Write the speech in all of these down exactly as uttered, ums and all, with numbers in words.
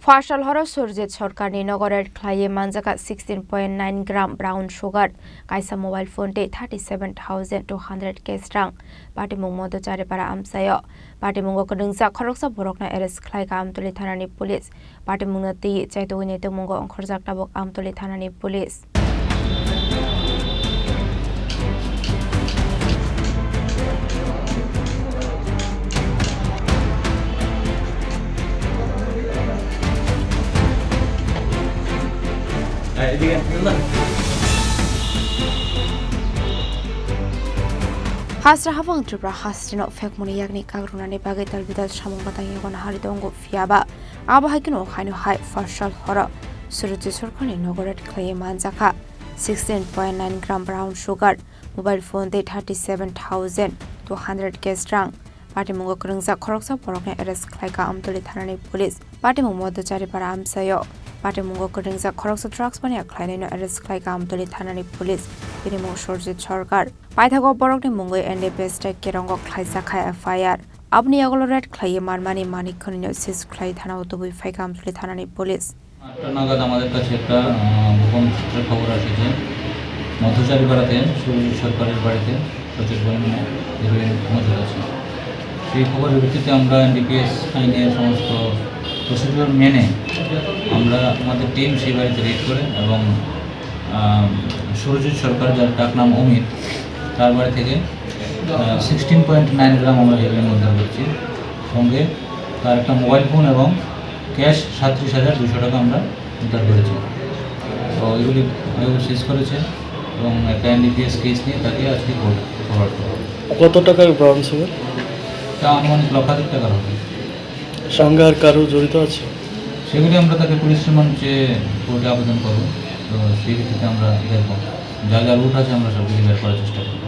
Pharsal horo Surjit Sarkarni nogo raid khlaiwi manjakha sixteen point nine gram brown sugar, kaisa mobile phone tei thirty seven thousand two hundred cash rang. Patimung Madhucharipara amchaio. Patimungo kwrwngjak khoroksa borokno arrest khlaikha Amtoli thanani police. Patimungno twiwi chaitugwi naitukmungo ongkhorjak tabuk Amtoli thanani police. Hasra habang Tripura hasteno phekmani yakni kagrunani bagwi dalbidal samung batang yago nahari tongo, phiyaba abo hai kheno haino hai pharsal horo Surjit Sarkarni nogo raid khlaiwi manjakha sixteen point nine gram brown sugar, mobile phone tei thirty seven thousand two hundred cash rang. Patimungo kwrwngjak khoroksa borokno arrest khlaikha Amtoli thanani police. Patimung Madhucharipara amchaio. Patimungo kwrwngjak khoroksa drugs mania khlainaino arrest khlaikha Amtoli thanani police. Bini mung Surjit Sarkar. Paithago borokni mungwi N D P S tei kerongo khlaijakha F I R. Aboni yagulo raid khlaiwi manmani manik khwnino seize khlai thanao tubui phaikha Amtoli thanani police. আটটা নাগাদ আমাদের কাছে একটা, আহ, গোপন সূত্রে খবর আসে যে মধ্যচারীপাড়াতে সুরজিৎ সরকারের বাড়িতে প্রচুর পরিমাণে হিরোইন মজুদ আছে। সেই খবরের ভিত্তিতে আমরা এন ডি পি এস আইনের সমস্ত প্রসিডিউর মেনে আমরা, আমাদের টিম সেই বাড়িতে রেড করে এবং, আহ, সুরজিৎ সরকার, যার ডাক নাম অমিত, তার বাড়ি থেকে, আহ, সিক্সটিন পয়েন্ট নাইন গ্রাম আমরা হিরোইন উদ্ধার করছি। সঙ্গে তার একটা মোবাইল ফোন এবং ক্যাশ সাতত্রিশ হাজার দুশো টাকা আমরা উদ্ধার করেছি। তো এগুলি, এগুলো সিজ করেছে এবং একটা N D P S case নিয়ে তাকে আজকে কোর্ট ফরওয়ার্ড করা হবে। কত টাকার ব্রাউন সুগার? তা আনুমানিক লক্ষাধিক টাকার হবে। সঙ্গে আর কারো জড়িত আছে? সেগুলি আমরা তাকে পুলিশ রিমান্ড চেয়ে কোর্টে আবেদন করব। তো সেই ভিত্তিতে আমরা দেখব, যা যা রুট আছে আমরা সবগুলি বের করার চেষ্টা করব।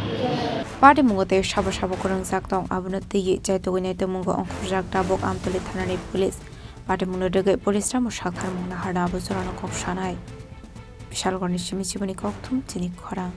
Patimungo tei sabo sabo kwrwngjak tong, abono twiwi chaitugwi naitukmungo ongkhorjak tabuk Amtoli thanani police. Patimungno rwgwi police ramo saktharmung naharna abo jorano kok sanai. Bishalgarhni simi chiboni kokthum chini khorang.